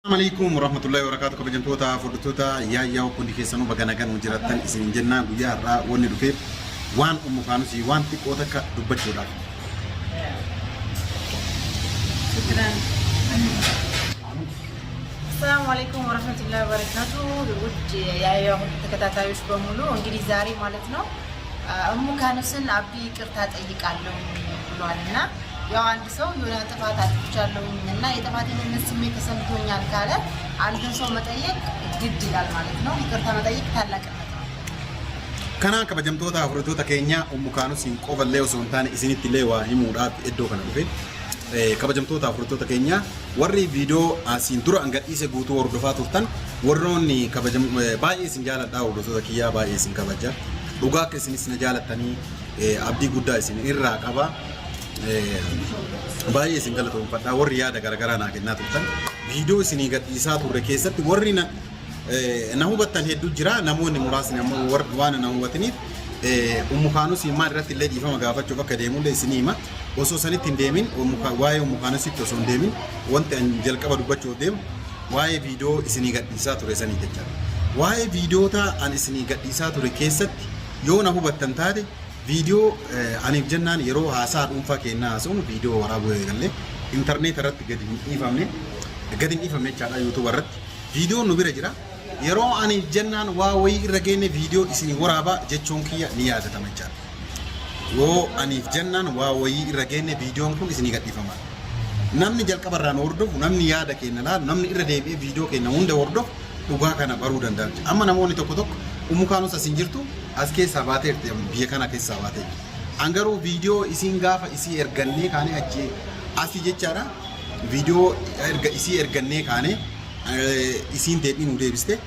Assalamu alaikum warahmatullahi wabarakatuh. Kabajamtoota hordoftoota Yaayyaa, hundi keessanuu baga nagaan nu jiraattan isin jenna. Guyyaa har'aa wanni dhufeef waan Ummu Kaanusii waan xiqqoo takka dubbachuudhaaf. شكرا. አሰላሙ አለይኩም ወረህመቱላሂ ወበረካቱ። ውድ የያያሁ ተከታታዮች በሙሉ፣ እንግዲህ ዛሬ ማለት ነው እሙ ካኑስን አብዲ ይቅርታ ጠይቃለሁ ብሏል። እና ያው አንድ ሰው የሆነ ጥፋት አጥፍቻለሁ እና የጥፋተኝነት ስሜት ተሰምቶኛል ካለ አንድን ሰው መጠየቅ ግድ ይላል ማለት ነው። ይቅርታ መጠየቅ ታላቅነት ነው። Kanaan kabajamtoota hordoftoota keenya, Ummu Kaanusiin qofallee osoo hin taane isinitti illee waa himuudhaaf iddoo kana dhufe. Kabajamtoota hordoftoota keenya, warri viidiyoo asiin dura an gadhiise guutuu hordofaa turtan, warroonni kabajam, baay'ee isin jaaladha. Hordoftoota kiyyaa, baay'ee isin kabaja. Dhugaa akka isinis na jaalattanii abdii guddaa isin irraa qaba. Baay'ee isin galatoomfadha. Warri yaada garaagaraa naa kennaa turtan, viidiyoo isinii gadhiisaa turre keessatti warri na hubattan hedduu jira. Namoonni muraasni ammoo waan na hubataniif, Ummu Kaanusii maal irratti illee dhiifama gaafachuuf akka deemullee isinii hima. Osoo sanitti hin deemin, waa'ee Ummu Kaanusitti osoo hin deemin, wanti an jalqaba dubbachuuf deemu waa'ee viidiyoo isinii gadhiisaa ture sanii jechaadha. Waa'ee viidiyoota an isinii gadhiisaa ture keessatti yoo na hubattan taate, viidiyoo aniif jennaan yeroo haasaa dhuunfaa kennaa haasa'uun viidiyoo waraabuu eegalle intarneet irratti gadi hin dhiifamne, gadi hin dhiifamne jechaadha. YouTube irratti viidiyoon nu bira jira. Yeroo aniif jennaan waa wayii irra geenye viidiyoo isinii waraabaa jechuun kiyya ni yaadatama jechaadha. Yoo aniif jennaan waa wayii irra geenye viidiyoon kun isinii gadhiifama. Namni jalqaba irraa nu hordofu, namni yaada keenya laalu, namni irra deebi'ee viidiyoo keenya hunda hordofu dhugaa kana baruu danda'a. Amma namoonni tokko tokko Ummu Kaanus as hin jirtu, as keessaa baateerti, biyya kana keessaa baateerti. An garuu viidiyoo isiin gaafa isii ergannee kaanee achi asii jechaadha. Viidiyoo erga isii ergannee kaanee isiin deebii nu deebiste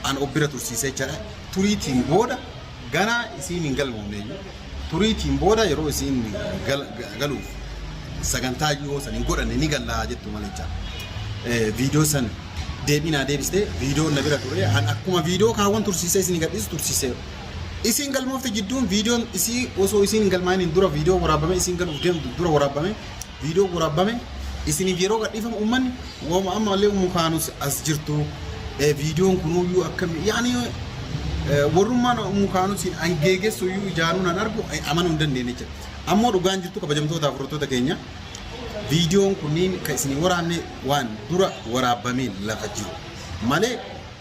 an of bira tursiisee jechaadha. Turiitiin booda ganaa isiin hin galmoomne iyyuu. Turiitiin booda yeroo isiin galuuf sagantaa yoo san hin godhanne ni gallaa jettu malee jechaadha. Viidiyoo san deebii naa deebiste, viidiyoon na bira ture. An akkuma viidiyoo kaawwan tursiisee isin gadhiisu tursiisee isiin galmoofte jidduun viidiyoon isii osoo isiin hin galmaa'iniin dura viidiyoo waraabame, isiin galuuf deemtu dura waraabame, viidiyoo waraabame isiniif yeroo gadhiifamu uummanni wooma ammallee Ummu Kaanus as jirtu, viidiyoon kunuyyuu akkami yaani warrummaan Ummu Kaanusiin angeegessu iyyuu ijaanuu nan argu amanuu hin dandeenye jechuudha. Ammoo dhugaan jirtu, kabajamtoota hordoftoota keenya, viidiyoon kunniin kan isinii waraabne waan dura waraabamee lafa jiru malee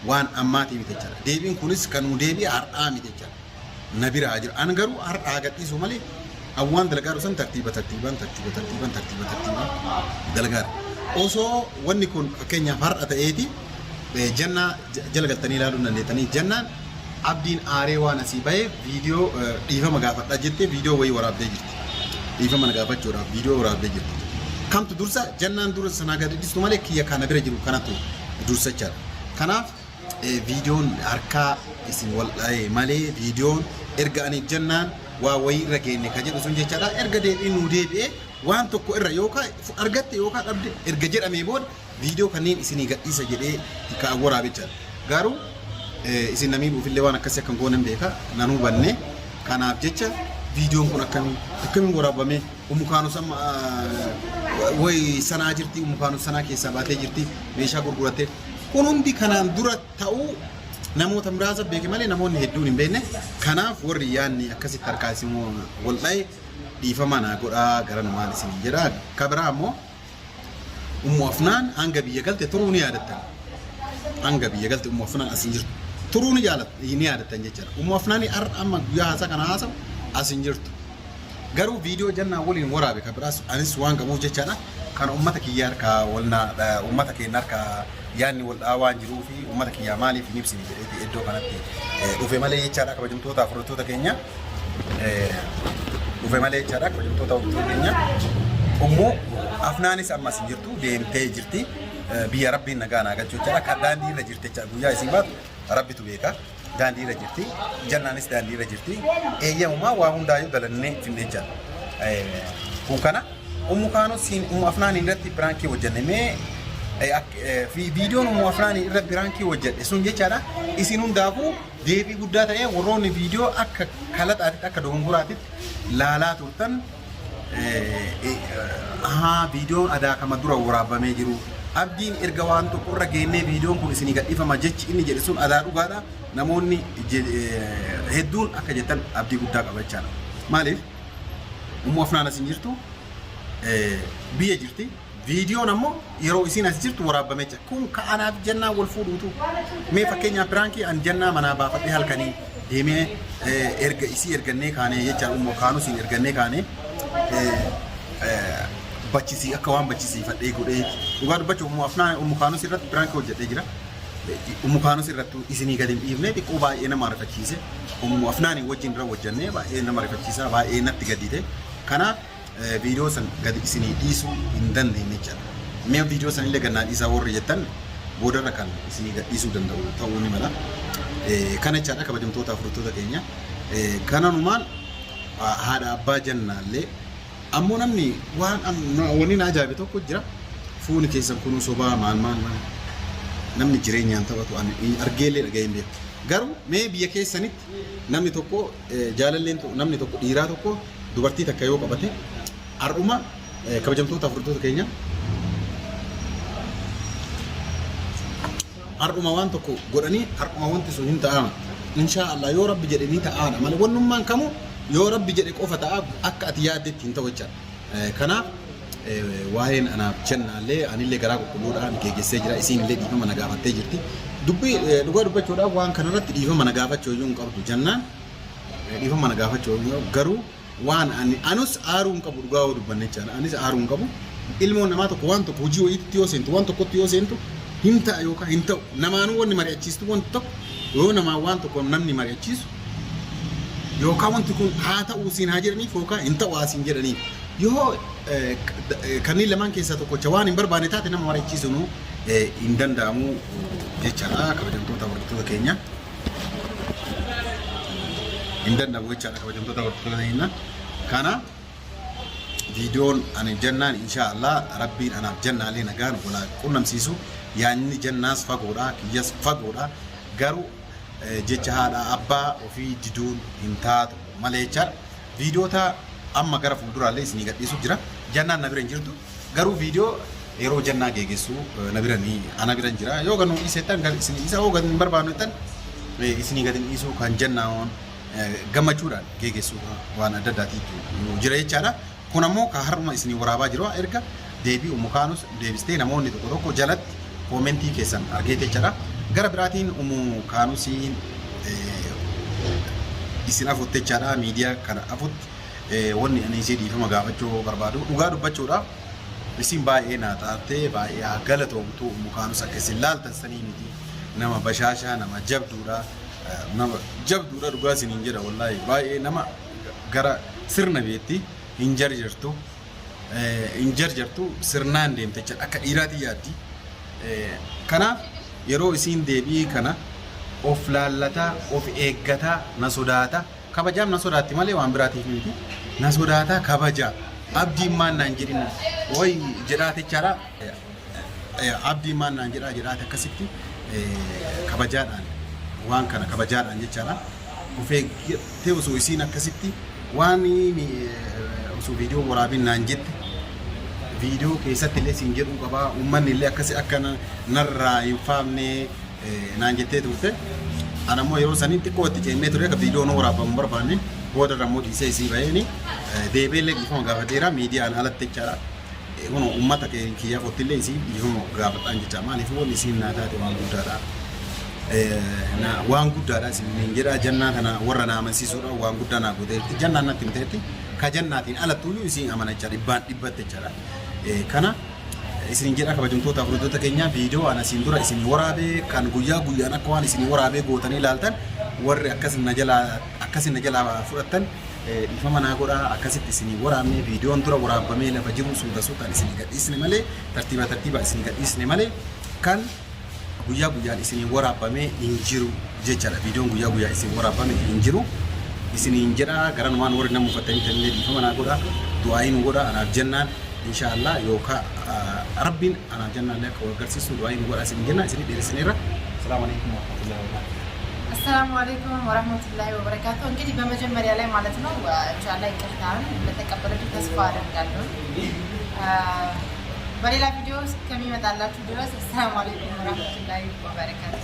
waan ammaatii miti jechuudha. Deebiin kunis kan nu deebi'e har'aa miti jechuudha. Na biraa jira. An garuu har'aa gadhiisu malee an waan dalagaa san tartiiba tartiibaan, tartiiba tartiibaan, tartiiba tartiibaan dalagaa. Osoo wanni kun fakkeenyaaf har'a ta'eeti, jannaa jala galtanii ilaaluu dandeettanii, jannaan Abdiin aaree waan asii bahee viidiyoo dhiifama gaafadhaa jettee viidiyoo wayii waraabdee jirti. Dhiifama na gaafachuudhaaf viidiyoo waraabdee jirti. Kamtu dursa? Jannaan dura sanaa gadi dhiistu malee kiyya kana bira jiru kanatu dursa jechaadha. Kanaaf viidiyoon harkaa isin wal dha'e malee viidiyoon erga ani jennaan waa wayii irra geenne ka jedhu sun jechaadha. Erga deebiin nuu deebi'ee waan tokko irra yookaan argatte yookaan dhabde erga jedhamee booda viidiyoo kanneen isinii gadhiisa jedhee ka waraabe jechaadha. Garuu isin namii buufillee waan akkasii akka hin goone beeka, nan hubanne. Kanaaf jecha viidiyoon kun akkamiin akkamiin waraabame, Ummu Kaanus amma wayi sanaa jirti, Ummu Kaanus sanaa keessaa baatee jirti, meeshaa gurgurattee, kun hundi kanaan dura ta'uu namoota muraasa beeke malee namoonni hedduun hin beekne. Kanaaf warri yaadni akkasitti harkaa isin wal dha'e dhiifama naa godhaa, garanumaan isin jedha. Ka biraa ammoo Ummu Afnaan hanga biyya galte turuu ni yaadattan. Hanga biyya galte Ummu Afnaan as hin jirtu. Turuu ni ni yaadattan jechaadha. Ummu Afnaan har'a amma guyyaa haasaa kana haasawu as hin jirtu. Garuu viidiyoo jannaa waliin waraabe kan biraas anis waan qabuuf jechaadha. Kan uummata kiyya harkaa walna uummata keenya harkaa yaadni wal dha'aa waan jiruu fi uummata kiyyaa maaliif hin ibsine jedheeti iddoo kanatti dhufe malee jechaadha, kabajamtoota hordoftoota keenya. Dhufe malee jechaadha, kabajamtoota hordoftoota keenya. Ummu Afnaanis ammas hin jirtu, deemtee jirti. Biyya Rabbiin nagaa naa galchu jechaadha. Kan daandii irra jirti jechaadha. Guyyaa isiin baatu Rabbitu beeka. Daandii irra jirti. Jannaanis daandii irra jirti. Eeyyamumaa waa hundaayyuu dalannee finne jechaadha. Kun kana Ummu Kaanusiin Ummu Afnaaniin irratti piraankii hojjenne mee viidiyoon Ummu Afnaaniin irra piraankii hojjedhe sun jechaadha. Isin hundaafuu deebii guddaa ta'ee warroonni viidiyoo akka kalaxaatitti, akka dogongoraatitti laalaa turtan, haa viidiyoon adaa kama dura waraabamee jiru. Abdiin erga waan tokko irra geennee viidiyoon kun isinii gadhiifama jechi inni jedhe sun adaa dhugaadha. Namoonni hedduun akka jettan abdii guddaa qaba jechaadha. Maaliif? Ummu Afnaan as hin jirtu, biyya jirti. Viidiyoon ammoo yeroo isiin as jirtu waraabbamee jira. Kun ka anaaf jannaa wal fuudhuutu. Mee fakkeenyaaf piraankii an jannaa manaa baafadhee halkanii deemee erga isii ergannee kaanee jechaadha. Ummu Kaanusiin ergannee kaanee bachisii akka waan bachisiifadhee godhee dhugaa dubbachuuf Ummu Afnaan Ummu Kaanus irratti piraankii hojjedhee jira. Ummu Kaanus irratti isinii gadi hin dhiifne xiqqoo baay'ee nama rifachiise. Ummu Afnaanii wajjin irra hojjennee baay'ee nama rifachiisa baay'ee natti gaddite. Kanaaf viidiyoo san gadi isinii dhiisuu hin dandeenye jechaadha. Mee viidiyoo san illee gad naa dhiisaa warri jettan boodarra kan isinii gad dhiisuu danda'u ta'uu ni mala. Kana jechaadha kabajamtoota hordoftoota keenya. Kananumaan haadha abbaa jannaallee ammoo namni waan wanni na ajaa'ibe tokko jira. Fuuni keessan kunuu sobaa maal maal maal namni jireenyaan taphatu ani argeellee dhaga'ee hin beeku. Garuu mee biyya keessanitti namni tokko jaalalleen namni tokko dhiiraa tokko dubartii takka yoo qabate har'uma kabajamtoota hordoftoota keenya har'uma waan tokko godhanii har'uma wanti sun hin ta'ama. Inshaa Allah yoo Rabbi jedhe ni ta'aadha malee wannummaan kamuu yoo Rabbi jedhe qofa ta'a akka ati yaaddetti hin ta'u jechaadha. Kanaaf waa'een anaaf jennaallee anillee garaa qulqulluudhaan geegessee jira isiin illee dhiifama na gaafattee jirti. Dubbii dhugaa dubbachuudhaaf waan kanarratti dhiifama na gaafachuu iyyuu hin qabdu jennaan dhiifama na gaafachuu iyyuu garuu waan ani anus aaruu hin qabu dhugaa yoo dubbanne jechaadha anis aaruu hin qabu ilmoon namaa tokko waan tokko hojii wayiitti yoo seentu waan tokkotti yoo seentu hin ta'a yookaan hin ta'u namaanuu wanni mari'achiistu wanti tokko yoo namaa waan tokko namni mari'achiisu yookaan wanti kun haa ta'uu siin haa jedhaniif yookaan hin ta'u haa siin jedhaniif yoo kanneen lamaan keessaa tokkocha waan hin barbaanne taate nama mari'achiisuun hin danda'amu jechaadha kabajamtoota hordoftoota keenya. Hin danda'amu jechaadha kabajamtoota hordoftoota keenya. Kana viidiyoon ani jannaan inshaa Allah rabbiin anaaf jannaalee nagaan walaa qunnamsiisu yaadni jannaas fagoodha kiyyas fagoodha garuu jecha haadha abbaa ofii diduun hin taatu malee jechaadha. Viidiyoota amma gara fuulduraallee isinii gadhiisu jira. Jannaan na bira hin jirtu. Garuu viidiyoo yeroo jannaa geegessu na bira ni ana bira hin jira. Yoo gad nu dhiisettan gad isinii dhiisa yoo gad hin barbaannu jettan isinii gad hin dhiisu kan jannaan gammachuudhaan geegessu waan adda addaatiitu jira jechaadha. Kun ammoo ka har'uma isinii waraabaa jiru erga deebii Ummu Kaanus deebistee namoonni tokko tokko jalatti koomentii keessan argeeti jechaadha. Gara biraatiin Ummu Kaanusiin isin afutti jechaadha miidiyaa kana afutti wanni ani isii dhiifama gaafachuu barbaadu dhugaa dubbachuudhaaf isin baay'ee naa xaartee baay'ee haa galatoomtu Ummu Kaanus akka isin laaltan sanii miti nama bashaashaa nama jabduudha nama jabduudha dhugaa isiniin jedha wallaahi baay'ee nama gara sirna beetti hin jarjartu hin jarjartu sirnaan deemte jechuudha akka dhiiraati yaaddi kanaaf yeroo isiin deebii kana of laallataa of eeggataa na sodaata kabajaaf na sodaatti malee waan biraatiif miti na sodaataa kabaja abdiin maan naan jedhin way jedhaate jechaadha abdiin maan naan jedhaa jedhaate akkasitti kabajaadhaan waan kana kabajaadhaan jechaadha of eeggattee osoo isiin akkasitti waan osoo viidiyoo waraabin naan jette viidiyoo keessatti illee siin jedhuu qabaa uummanni illee akkasi akka narraa hin faamne naan jettee turte. Ana immoo yeroo sanii xiqqoo itti ceemee ture akka viidiyoon waraabamu barbaanne booda irra immoo dhiisee isii baheeni deebi'ee illee dhiifama gaafateera miidiyaan alatti jechaadha. Kun uummata kiyyaaf ottillee isii dhiifama gaafadhaan jecha maaliif wanni isiin naa taate waan guddaadha. Waan guddaadha isiniin jedha jannaa kana warra na amansiisuudha waan guddaa naa gooteetti jannaan natti himteetti ka jannaatiin alattuyyuu isiin amana jecha dhibbaan dhibbatti jechaadha. Kana isiniin jedha kabajamtoota hordoftoota keenya viidiyoo ana isin dura isinii waraabee kan guyyaa guyyaan akka waan isinii waraabee gootanii ilaaltan warri akkas na jalaa akkas na jalaa fudhattan dhiifama naa godhaa akkasitti isinii waraabne viidiyoon dura waraabamee lafa jiru suuta suutaan isinii gadhiisne malee tartiiba tartiiba isinii gadhiisne malee kan guyyaa guyyaan isinii waraabamee hin jiru jechaadha. Viidiyoon guyyaa guyyaa isin waraabame hin jiru. Isiniin jedha garanumaan warri nama uffattanii tanillee dhiifama naa godha. Du'aayii nu godha anaaf jennaan inshaallah yookaan rabbiin anaaf jennaan akka wal agarsiisu du'aayii nu godha isin jenna isinii dheeressineerra. Salaamu alaikum warahmatullahi wabarakatuh. አሰላሙ አለይኩም ወራህመቱላሂ ወበረካቱ። እንግዲህ በመጀመሪያ ላይ ማለት ነው ኢንሻአላህ ይቅርታን እንደተቀበለችው ተስፋ አደርጋለሁ። በሌላ ቪዲዮ እስከሚመጣላችሁ ድረስ አሰላሙ አለይኩም ወራህመቱላሂ ወበረካቱ።